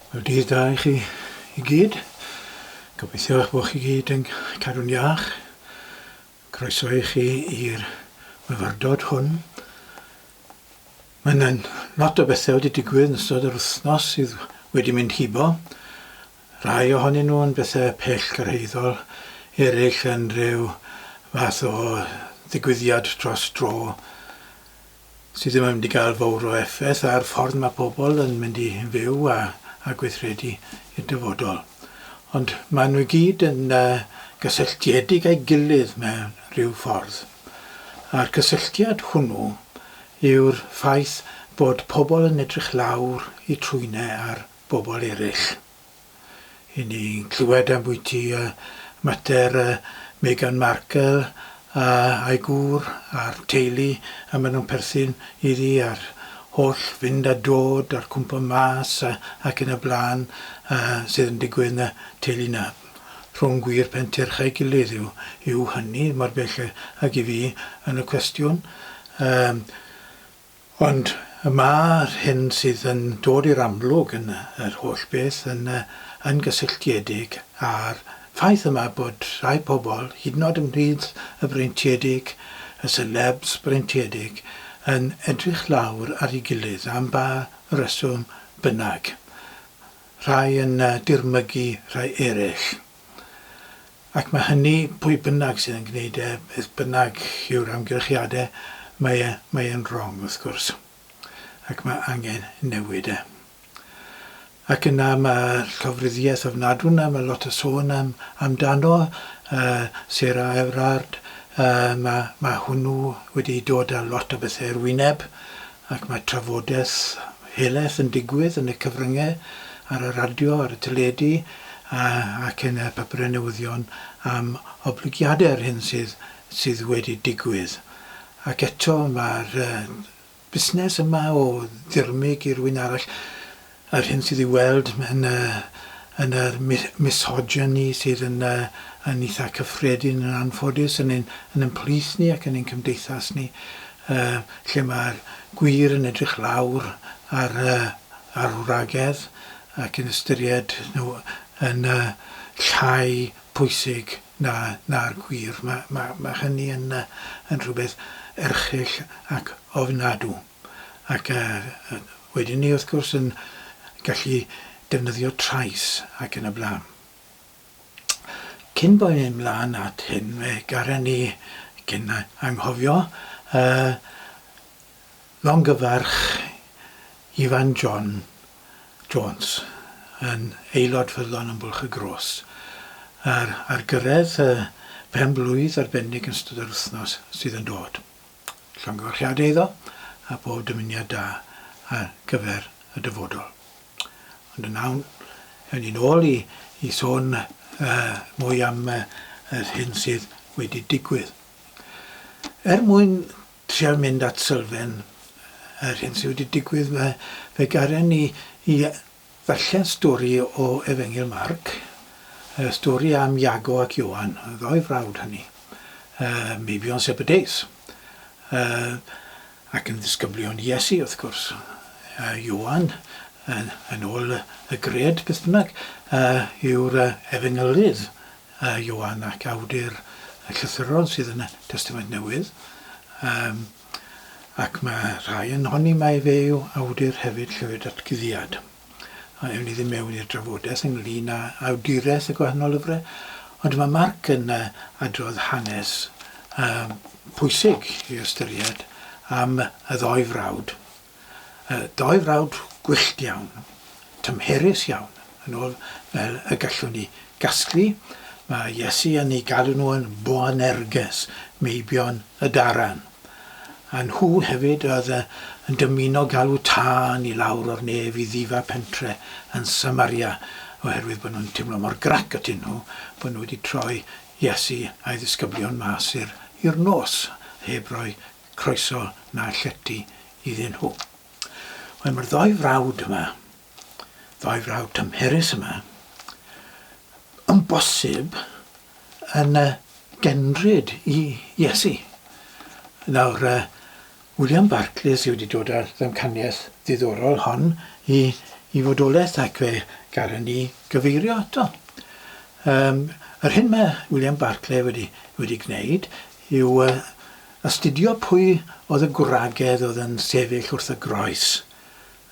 Wel, dydd da i chi i gyd. Gobeithio eich bod chi gyd yn cadw'n iach. Croeso i chi i'r myfyrdod hwn. Mae yna lot o bethau wedi digwydd yn ystod yr wythnos sydd wedi mynd hibo. Rhai ohonyn nhw yn bethau pell gyrhaeddol, eraill yn rhyw fath o ddigwyddiad dros dro. sydd ddim yn mynd i gael fawr o effaith ar ffordd mae pobl yn mynd i fyw a, a gweithredu i'r dyfodol. Ond maen nhw i gyd yn uh, gysylltiedig â'i gilydd mewn rhyw ffordd. A'r cysylltiad hwnnw yw'r ffaith bod pobl yn edrych lawr i trwynau ar bobl eraill. I ni'n clywed ambwyty y mater Meghan Markle a a'i gŵr a'r teulu a maen nhw'n perthyn iddi a'r holl fynd a dod a'r cwmpo mas a ac yn y blaen sydd yn digwydd yn y teulu 'na. Rhwng gwir pentyrch a'i gilydd yw yw hynny mor bell ag i fi yn y cwestiwn. Yym. Ond y mae'r hyn sydd yn dod i'r amlwg yn yr holl beth yn yn gysylltiedig â'r ffaith yma bod rhai pobl, hyd yn oed ymhlith y breintiedig, y celebs breintiedig, yn edrych lawr ar ei gilydd am ba reswm bynnag. Rhai yn dirmygu rhai eraill. Ac mae hynny, pwy bynnag sydd yn gwneud e, beth bynnag yw'r amgylchiadau, mae e, mae e'n wrong wrth gwrs. Ac mae angen newid e. Ac yna mae llofruddiaeth ofnadw 'na, mae lot o sôn am, amdano, uh, Sarah Everard, uh, mae, mae hwnnw wedi dod â lot o bethau i'r wyneb, ac mae trafodaeth helaeth yn digwydd yn y cyfryngau, ar y radio, ar y teledu ac yn y papurau newyddion am oblygiadau yr hyn sydd, sydd wedi digwydd. Ac eto mae'r busnes yma o ddirmyg i rywun arall, yr hyn sydd i'w weld yn y, yn yr misogyny sydd yn, yn eitha cyffredin yn anffodus yn ein, yn ein plith ni ac yn ein cymdeithas ni, uh, lle mae'r gwir yn edrych lawr ar, uh, ar wragedd ac yn ystyried nhw yn uh, llai pwysig na, na'r gwir. Mae, mae, mae hynny yn, uh, yn rhywbeth erchyll ac ofnadw. Ac uh, wedyn ni wrth gwrs yn gallu defnyddio trais ac yn y blaen. Cyn bod ni'n mlaen at hyn, fe garen ni, cyn anghofio, uh, longyfarch Ifan John Jones yn aelod ffyddlon yn Bwlch y Gros ar, ar gyrraedd y pen blwydd arbennig yn ystod yr wythnos sydd yn dod. Llongyfarchiadau iddo a pob dymuniad da ar gyfer y dyfodol. Ond yn awn, ewn ni'n ôl i, i sôn uh, mwy am uh, yr hyn sydd wedi digwydd. Er mwyn trial mynd at sylfaen yr hyn sydd wedi digwydd, fe, fe garen ni i ddarllen stori o Efengyl Marc, y stori am Iago ac Ioan, y ddou frawd hynny, uh, meibion Zebedeus, uh, ac yn ddisgyblion Iesu, wrth gwrs. Uh, Ioan, yn, yn ôl y gred, beth bynnag, uh, yw'r uh, efengylydd uh, Ioan ac awdur y llythyron sydd yn y Testament Newydd. Um, ac mae rhai yn honni mai fe yw awdur hefyd Llyfr Datguddiad. A ewn ni ddim mewn i'r drafodaeth ynglyn â awduraeth y gwahanol lyfrau, ond mae Marc yn uh, adrodd hanes um, pwysig i ystyried am y ddoi frawd. Y ddoi frawd gwyllt iawn, tymherus iawn, yn ôl fel y gallwn ni gasglu. Mae Iesu yn eu galw nhw yn Boanerges, meibion y daran. A nhw hefyd oedd yn dymuno galw tân i lawr o'r nef i ddifa pentre yn Samaria, oherwydd bod nhw'n teimlo mor grac atyn nhw bod nhw wedi troi Iesu a'i ddisgyblion mas i'r nos, heb roi croeso na llety iddyn nhw. Wel, mae'r ddou frawd yma, ddou frawd tymherus yma, yn bosib yn genryd i Iesu. Nawr, William Barclay sydd wedi dod â'r ddamcaniaeth ddiddorol hon i, i fodolaeth ac fe garen ni gyfeirio ato. Um, yr hyn mae William Barclay wedi, wedi gwneud yw uh, astudio pwy oedd y gwragedd oedd yn sefyll wrth y groes.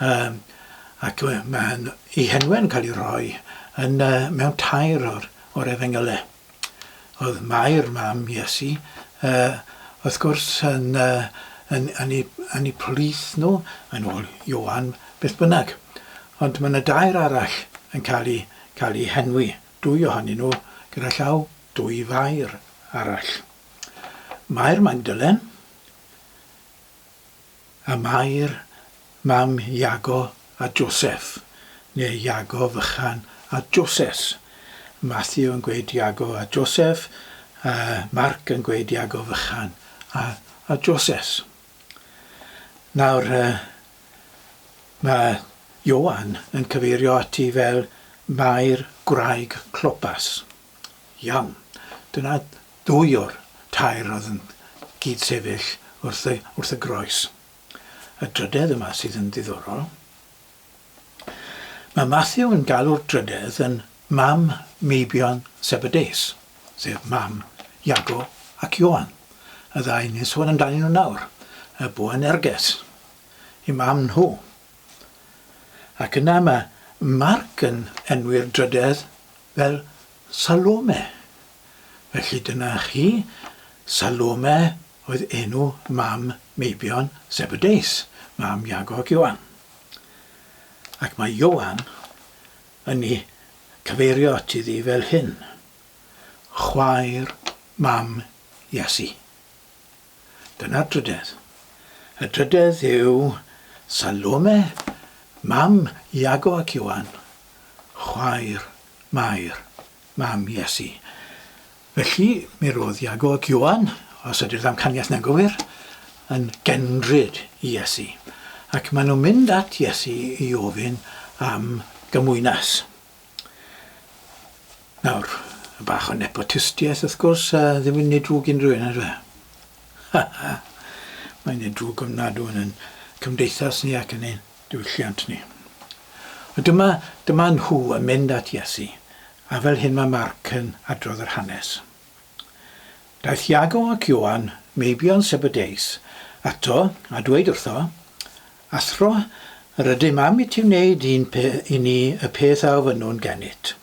Um, ac mae'n ei henwau'n cael ei rhoi yn, uh, mewn tair o'r, o'r efengylau. Oedd Mair, mam Iesu, uh, wrth gwrs, yn, uh, yn, yn, ei, yn ei plith nhw, yn ôl Ioan, beth bynnag. Ond mae yna dair arall yn cael ei, cael ei henwi, dwy ohonyn nhw gyda llaw, dwy Fair arall. Mair Magdalen a Mair mam Iago a Joseph, neu Iago fychan a Joses. Matthew yn gweud Iago a Joseph, a Mark yn gweud Iago fychan a, a Joses. Nawr, uh, mae Ioan yn cyfeirio ati fel Mair gwraig Clopas. Iawn. Dyna ddwy o'r tair oedd yn gyd-sefyll wrth y, wrth y groes. Y drydedd yma sydd yn ddiddorol. Mae Matthew yn galw'r drydedd yn mam meibion Zebedeus, sef mam Iago ac Ioan, y ddau ni'n sôn amdanyn nhw nawr, y Boanerges, i mam nhw. Ac yna mae Marc yn enwi'r drydedd fel Salome. Felly dyna chi, Salome oedd enw mam meibion Zebedeus, mam Iago ac Ioan. Ac mae Ioan yn ei cyfeirio at iddi fel hyn, chwaer mam Iesu. Dyna'r drydedd. Y drydedd yw Salome, mam Iago ac Ioan, chwaer Mair, mam Iesu. Felly, mi roedd Iago ac Ioan, os ydy'r ddamcaniaeth na'n gywir, yn gendryd i Iesu. Ac maen nhw'n mynd at Iesu i ofyn am gymwynas. Nawr, bach o nepotistiaeth wrth gwrs, a ddim yn neud drwg unrhyw un, yndyfe? Ha ha! Mae'n neud drwg ofnadw yn ein cymdeithas ni ac yn ein diwylliant ni. Ond dyma, dyma nhw yn mynd at Iesu, a fel hyn mae Marc yn adrodd yr hanes. Daeth Iago ac Ioan, meibion Sebedeus, ato a dweud wrtho, Athro, yr ydym am i ti wneud un pe i ni y peth a ofynnwn gennyt.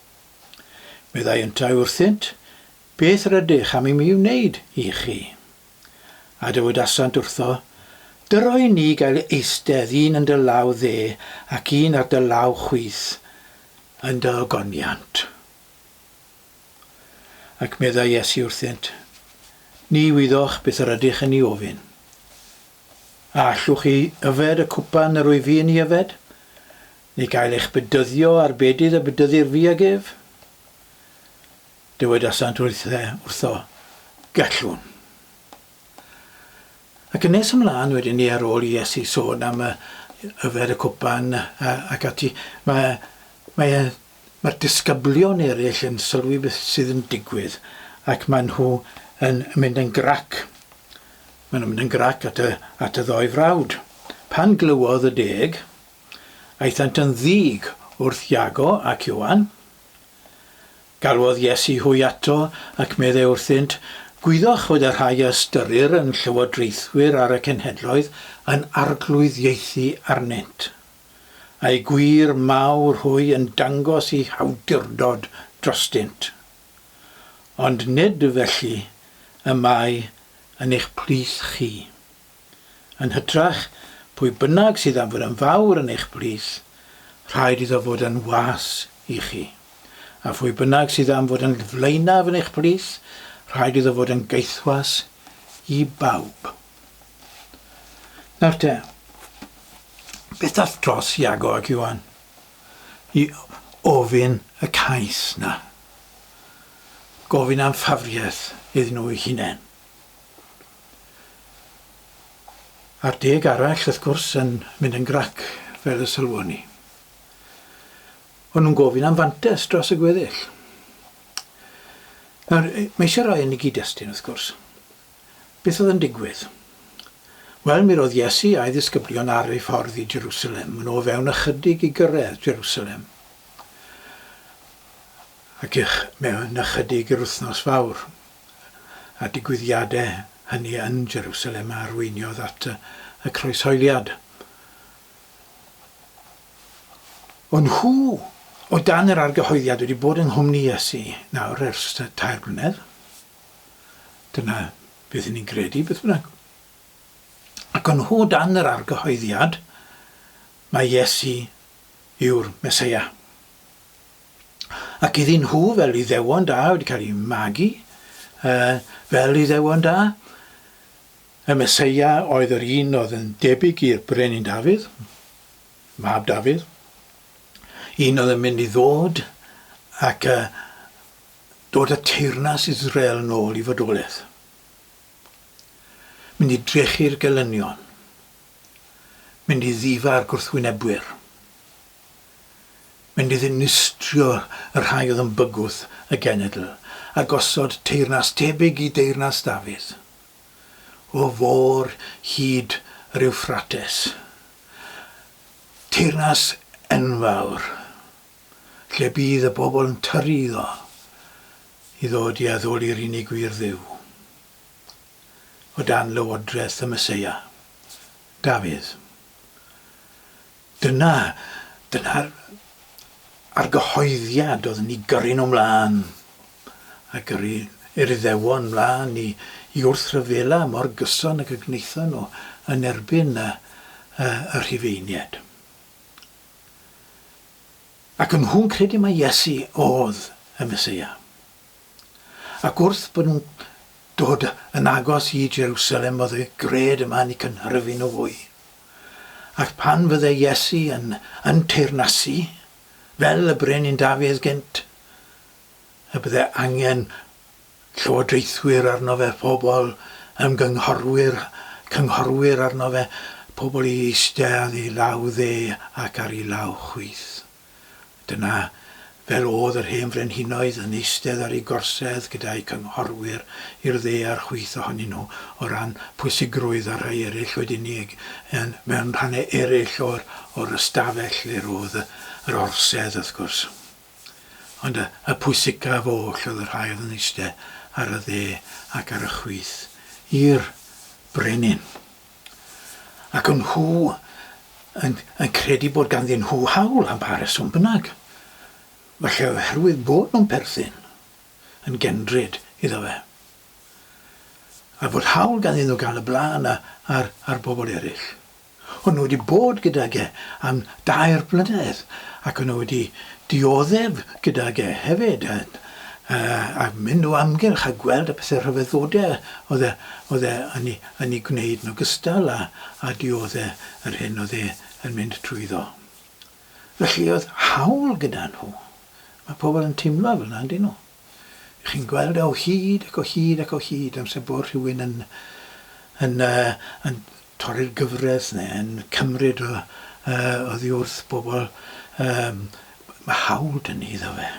Meddai yntau wrthynt, Beth yr ydych am i mi wneud i chi? A dywedasant wrtho, Dyro i ni gael eistedd un yn dy law dde ac un ar dy law chwith yn dy ogoniant. Ac meddai Iesu wrthynt, Ni wyddoch beth yr ydych yn ei ofyn. A allwch chi yfed y cwpan yr wyf fi yn ei yfed? Neu gael eich bedyddio â'r bedydd y bedyddir fi ag ef? Dywedasant wrtho, Gallwn. Ac yn nes ymlaen wedyn ni ar ôl i Iesu sôn am y yfed y cwpan ac ati, mae, mae, mae'r disgyblion eraill yn sylwi beth sydd yn digwydd ac maen nhw yn mynd yn grac. Maen nhw'n mynd yn grac at y, at y ddoi frawd. Pan glywodd y deg, aethant yn ddig wrth Iago ac Ioan. Galwodd Iesu hwy ato, ac meddai wrthynt, Gwyddoch fod y rhai a ystyrir yn llywodraethwyr ar y cenhedloedd yn arglwyddiaethu arnynt, a'u gwŷr mawr hwy yn dangos eu hawdurdod drostynt. Ond nid felly y mae yn eich plith chi. Yn hytrach, pwy bynnag sydd am fod yn fawr yn eich plith, rhaid iddo fod yn was i chi. A phwy bynnag sydd am fod yn flaenaf yn eich plith, rhaid iddo fod yn gaethwas i bawb. Nawr te, beth ddath dros Iago ac Iwan i ofyn y cais na? Gofyn am ffafriaeth iddyn nhw eu hunain. A'r deg arall, wrth gwrs, yn mynd yn grac, fel y sylwon ni. O'n nhw'n gofyn am fantes dros y gweddill. Nawr, mae eisiau rhoi yn ei gyd-destun, wrth gwrs. Beth oedd yn digwydd? Wel, mi roedd Iesu a'i ddisgyblion ar eu ffordd i Jerusalem, maen nhw o fewn ychydig i gyrraedd Jerusalem. Ac ych, mewn ychydig i'r wythnos fawr, a digwyddiadau hynny yn Jerusalem a arweiniodd at y, y croeshoeliad. O'n nhw, o dan yr argyhoeddiad, wedi bod yng nghwmni Iesu nawr ers 3 blynedd. Dyna beth 'yn ni'n credu, beth bynnag. Ac o'n nhw dan yr argyhoeddiad mai Iesu yw'r Meseia. Ac iddyn nhw, fel Iddewon da, wedi cael eu magu uh, fel Iddewon da, y Meseia oedd yr un oedd yn debyg i'r Brenin Dafydd, mab Dafydd, un oedd yn mynd i ddod ac uh, dod â teyrnas Israel yn ôl i fodolaeth. Mynd i drechu'r gelynion. Mynd i ddifa'r gwrthwynebwyr. Mynd i ddinistrio y rhai oedd yn bygwth y genedl, a gosod teyrnas tebyg i deyrnas Dafydd. O fôr hyd yr Ewffrates. Teyrnas enfawr. lle bydd y bobl yn tyrru iddo i ddod i addoli'r unig wir Dduw, o dan lywodraeth y Meseia, Dafydd. Dyna, dyna'r argyhoeddiad oedd yn eu gyrru nhw mlaen, a gyrru yr Iddewon mlaen i, i wrthryfela mor gyson ag y gwnaethon nhw yn erbyn y, y, y Rhufeiniaid. Ac o'n nhw'n credu mai Iesu oedd y Meseia. Ac wrth bod nhw'n dod yn agos i Jerusalem oedd y gred yma yn eu cynhyrfu nhw fwy. Ac pan fydde Iesu yn, yn teyrnasu, fel y brenin Dafydd gynt, y bydde angen llywodraethwyr arno fe, pobl, ymgynghorwyr, cynghorwyr arno fe, pobl i eistedd ar ei law dde ac ar ei law chwith. Dyna fel oedd yr hen frenhinoedd yn eistedd ar eu gorsedd gyda'u cynghorwyr i'r dde a'r chwith ohonyn nhw o ran pwysigrwydd a rhai eraill wedyn 'ny yn mewn rhannau eraill o'r o'r ystafell lle roedd yr orsedd wrth gwrs. Ond y, y pwysicaf oll oedd y rhai oedd yn eistedd ar y dde ac ar y chwith i'r brenin. Ac o'n nhw yn, yn credu bod ganddyn nhw hawl am ba reswm bynnag. Falle oherwydd bod nhw'n perthyn yn gendryd iddo fe. A bod hawl ganddyn nhw gael y blaen ar, ar bobl eraill. O'n nhw wedi bod gydag e am dair blynedd ac o'n nhw wedi dioddef gydag e hefyd a, a mynd o amgylch a gweld y pethau rhyfeddodau oedd e, oedd e yn, ei, yn ei gwneud yn ogystal â, a dioddef yr hyn oedd e yn mynd trwyddo. Felly oedd hawl gyda nhw. Mae pobl yn teimlo fel yna, yndyn nhw? Chi'n gweld e o hyd ac o hyd ac o hyd amser bod rhywun yn, yn, uh, yn torri'r gyfraith neu yn cymryd o, uh, oddi wrth bobl. Um, mae hawl dyn ni iddo fe.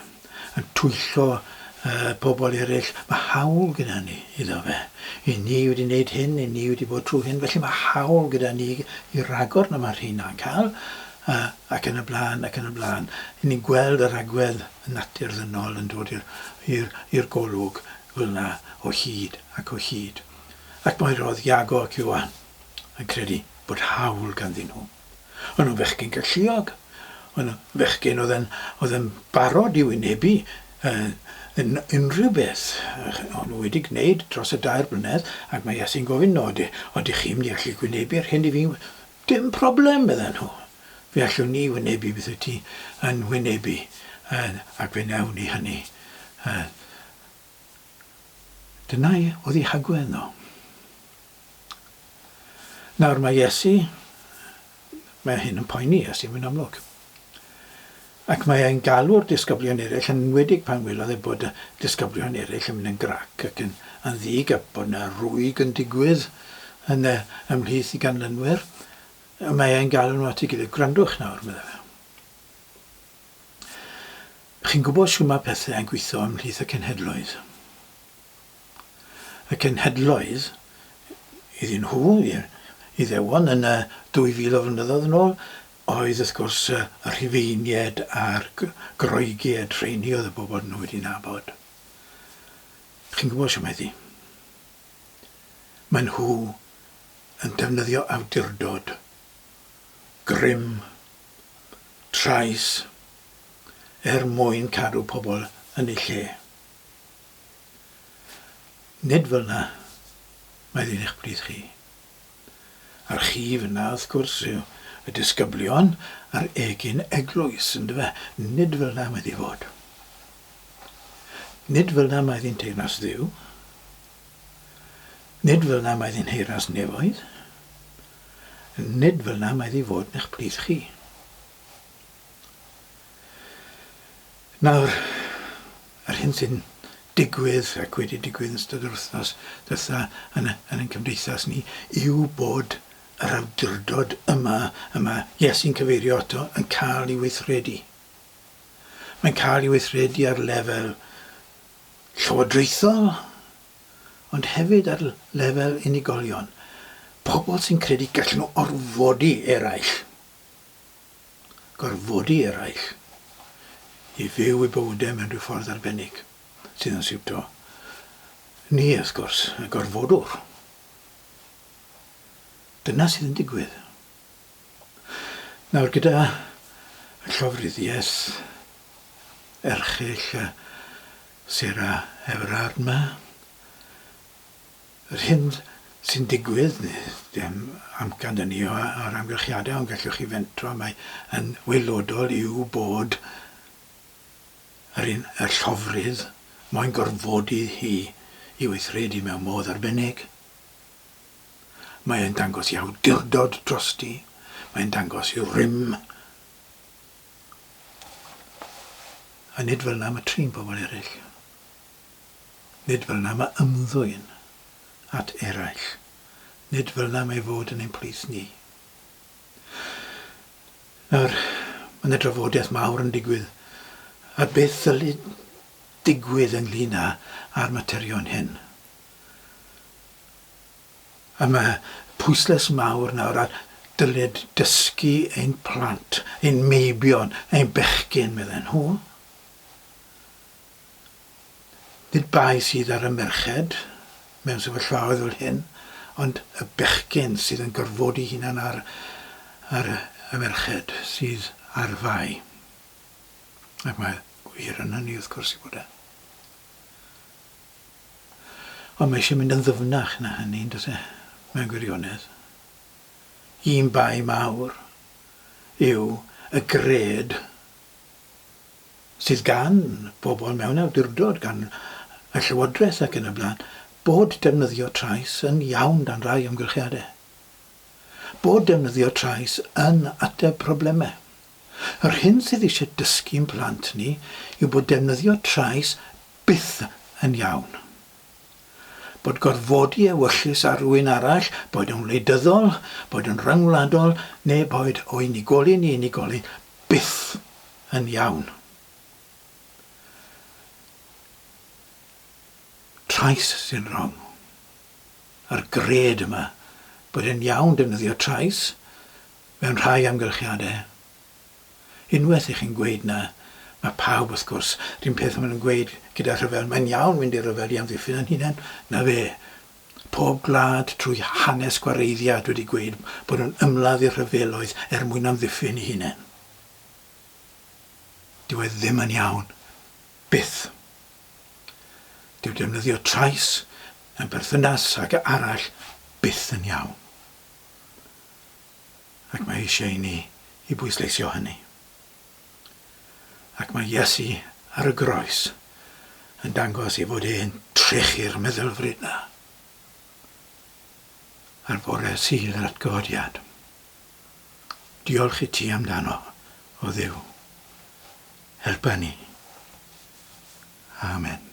Yn twyllo uh, pobl eraill, mae hawl gyda ni iddo fe. I ni wedi wneud hyn, i ni wedi bod trwy hyn, felly mae hawl gyda ni i ragor na mae'r rheina'n cael, uh, ac yn y blaen, ac yn y blaen. I ni'n gweld yr agwedd natur ddynol yn dod i'r, i'r, i'r golwg fel yna o hyd ac o hyd. Ac mae roedd Iago ac Ioan yn credu bod hawl ganddyn nhw. O'n nhw'n fechgyn galluog, o'n nhw'n fechgyn oedd yn, oedd yn barod i wynebu uh, yn unrhyw beth. O'n nhw wedi gwneud dros y dair blynedd, ac mae Iesu'n gofyn, no, odych chi'n mynd i allu gwynebu'r hyn i fi? Dim problem, medden nhw. Fe allwn ni wynebu beth wyt ti yn wynebu, ac fe wnawn ni hynny. Dyna oedd eu hagwedd nhw. Nawr mae Iesu, mae hyn yn poeni Iesu, mae'n amlwg. Ac mae e'n galw'r disgyblion eraill, yn enwedig pan welodd e bod y disgyblion eraill yn mynd yn grac ac yn, yn ddig a bod yna rwyg yn digwydd yn y, ymhlith i ganlynwyr. Mae e'n galw nhw at ei gilydd. Gwrandwch nawr, meddai fe. Chi'n gwybod shwt mae pethau yn gweithio ymhlith y cenhedloedd. Y cenhedloedd, iddyn nhw, i'r Iddewon yn y 2000 o flynyddoedd yn ôl oedd wrth gwrs y Rhufeiniaid a'r Groegiaid, rheini oedd y bobl nhw wedi nabod. Chi'n gwybod shwmae ddi? Maen nhw yn defnyddio awdurdod, grym, trais, er mwyn cadw pobl yn eu lle. Nid fel 'na mae ddyn eich plith chi. A'r chi fyna, wrth gwrs, yw y disgyblion a'r egin eglwys, yndyfe? Nid fel 'na mae ddi fod. Nid fel 'na mae ddi'n teyrnas Dduw. Nid fel 'na mae ddi'n nheyrnas nefoedd. Nid fel 'na mae ddi fod yn eich plith chi. Nawr, yr hyn sy'n digwydd ac wedi digwydd yn ystod yr wythnos diwetha yn, yn ein cymdeithas ni yw bod yr awdurdod yma y mae Iesu'n cyfeirio ato yn cael ei weithredu. Mae'n cael ei weithredu ar lefel llywodraethol, ond hefyd ar lefel unigolion. Pobl sy'n credu gallen nhw orfodi eraill gorfodi eraill i fyw eu bywydau mewn rhyw ffordd arbennig sydd yn siwto ni, wrth gwrs, y gorfodwr. Dyna sydd yn digwydd. Nawr, gyda y llofruddiaeth erchyll y Sarah Everard 'ma, Yr hyn sy'n digwydd, dim amcan 'da ni o'r amgylchiadau, ond gallwch chi fentro mai yn waelodol yw bod yr un, y llofrudd moyn gorfodi hi i weithredu mewn modd arbennig. Mae e'n dangos i awdurdod drosti, mae'n dangos i rym. A nid fel 'na mae trin pobl eraill. Nid fel 'na mae ymddwyn at eraill. Nid fel 'na mae fod yn ein plith ni. Nawr, mae yna drafodaeth mawr yn digwydd ar beth ddylid digwydd ynglyn â â'r materion hyn. A mae pwyslais mawr nawr ar dylid dysgu ein plant, ein meibion, ein bechgyn, medden nhw. Nid bai sydd ar y merched mewn sefyllfaoedd fel hyn, ond y bechgyn sydd yn gorfodi hunan ar ar y merched sydd ar fai. Ac mae gwir yn hynny wrth gwrs i bod e. Ond mae eisiau mynd yn ddyfnach na hynny, yn does e, mewn gwirionedd. Un bai mawr yw y gred sydd gan bobl mewn awdurdod, gan y llywodraeth ac yn y blaen, bod defnyddio trais yn iawn dan rai amgylchiadau. Bod defnyddio trais yn ateb problemau. Yr hyn sydd eisiau dysgu'n plant ni yw bod defnyddio trais byth yn iawn. Bod gorfodi ewyllys ar rywun arall, boed yn wleidyddol, boed yn ryngwladol, neu boed o unigolyn i unigolyn, byth yn iawn. Trais sy'n wrong. A'r gred yma bod e'n iawn defnyddio trais mewn rhai amgylchiadau. Unwaith i chi'n gweud 'na, mae pawb wrth gwrs, 'run peth maen nhw'n gweud gyda rhyfel, mae'n iawn mynd i ryfel i amddiffyn ein hunain. Na fe. Pob gwlad trwy hanes gwareiddiad wedi gweud bod nhw'n ymladd i'r rhyfeloedd er mwyn amddiffyn eu hunain. Dyw e ddim yn iawn. Byth. Dyw defnyddio trais mewn perthynas ag arall byth yn iawn. Ac mae eisiau i ni i bwysleisio hynny. Ac mae Iesu ar y groes yn dangos ei fod e'n trechu'r meddylfryd 'na. Ar fore Sul yr Atgyfodiad. Diolch i ti amdano, o Dduw. Helpa ni. Amen.